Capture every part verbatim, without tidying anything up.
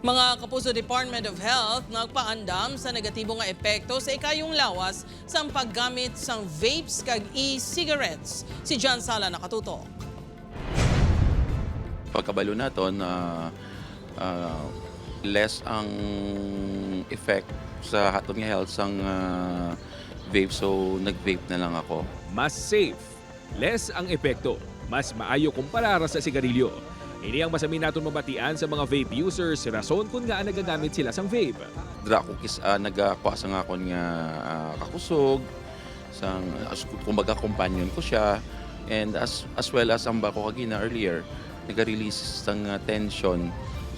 Mga kapuso, Department of Health nagpaandam sa negatibo nga epekto sa ikayong lawas sang paggamit sang vapes kag e-cigarettes. Si John Sala nakatutok. Pagkabalo naton, ah, ah, less ang effect sa aton nga health sang, ah, vape, so nag-vape na lang ako. Mas safe, less ang epekto, mas maayo kumpara sa sigarilyo. Ini ang masami naton mabatian sa mga vape users, rason kon ngaa nagagamit sila sang vape. Dira ako kis, ah, nagakuha sa nga akon nga, ah, kakusog, sang, as, kumbaga, companion ko siya, and as, as well as ang bako kagina earlier, naga-release sang, ah, tension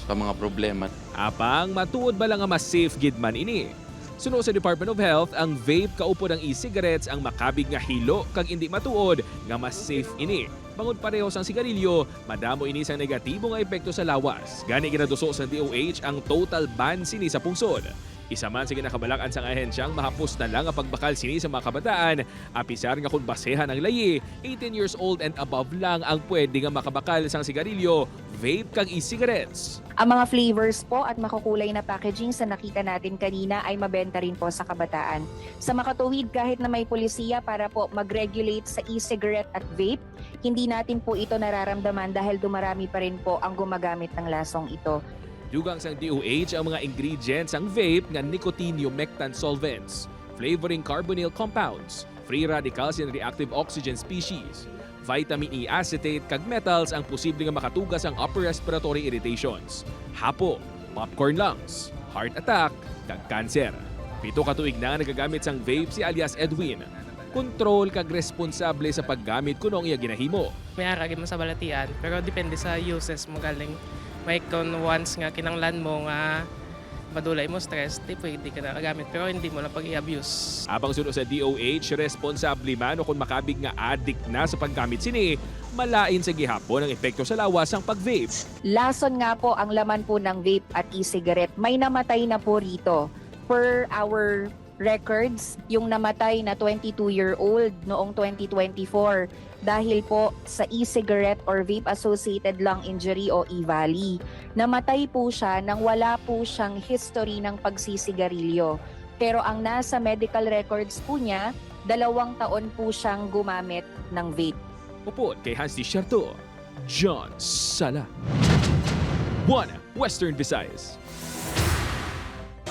sa mga problema. Apang matuod bala nga mas safe gid man ini? Suno sa Department of Health, ang vape kaupod ang e-cigarettes ang makabig nga hilo kag indi matuod nga mas safe ini. Bangod pareho sang sigarilyo, madamo ini sang negatibo nga epekto sa lawas. Gani ginaduso sang D O H ang total ban sini sa pungsod. Isa man sa ginakabalak-an sang ahensya ang mahapos na lang nga pagbakal sini sa mga kabataan, apisar nga kon basehan ang layi, eighteen years old and above lang ang pwede nga makabakal sang sigarilyo, vape kag e-cigarettes. Ang mga flavors po at makukulay na packaging sa nakita natin kanina ay mabenta rin po sa kabataan. Sa makatuwid, kahit na may polisiya para po mag-regulate sa e-cigarette at vape, hindi natin po ito nararamdaman dahil dumarami pa rin po ang gumagamit ng lasong ito. Dugang sang D O H ang mga ingredients sang vape nga nicotine humectant solvents, flavoring carbonyl compounds, free radicals and reactive oxygen species, vitamin E acetate kag metals ang posible nga makatuga sang upper respiratory irritations, hapo, popcorn lungs, heart attack, kag cancer. Pito ka tuig na nga nagagamit sang vape si alias Edwin. Kontrol kag responsable sa paggamit kuno ang iya ginahimo. May ara gid mo sa balatian, pero depende sa uses mo galing. May kon once nga kinanglan mo nga madulay mo stress, di pwede ka na gamit, pero hindi mo lang pag i-abuse. Apang suno sa D O H, responsable man o kon makabig nga adik na sa paggamit sini, malain sa gihapon ang epekto sa lawas sang pag-vape. Lason nga po ang laman po ng vape at e-cigarette. May namatay na po rito. Per our records, yung namatay na twenty-two-year-old noong twenty twenty-four dahil po sa e-cigarette or vape-associated lung injury o E-valley. Namatay po siya nang wala po siyang history ng pagsisigarilyo. Pero ang nasa medical records po niya, dalawang taon po siyang gumamit ng vape. Upod kay Hans Desierto, John Sala. One Western Visayas.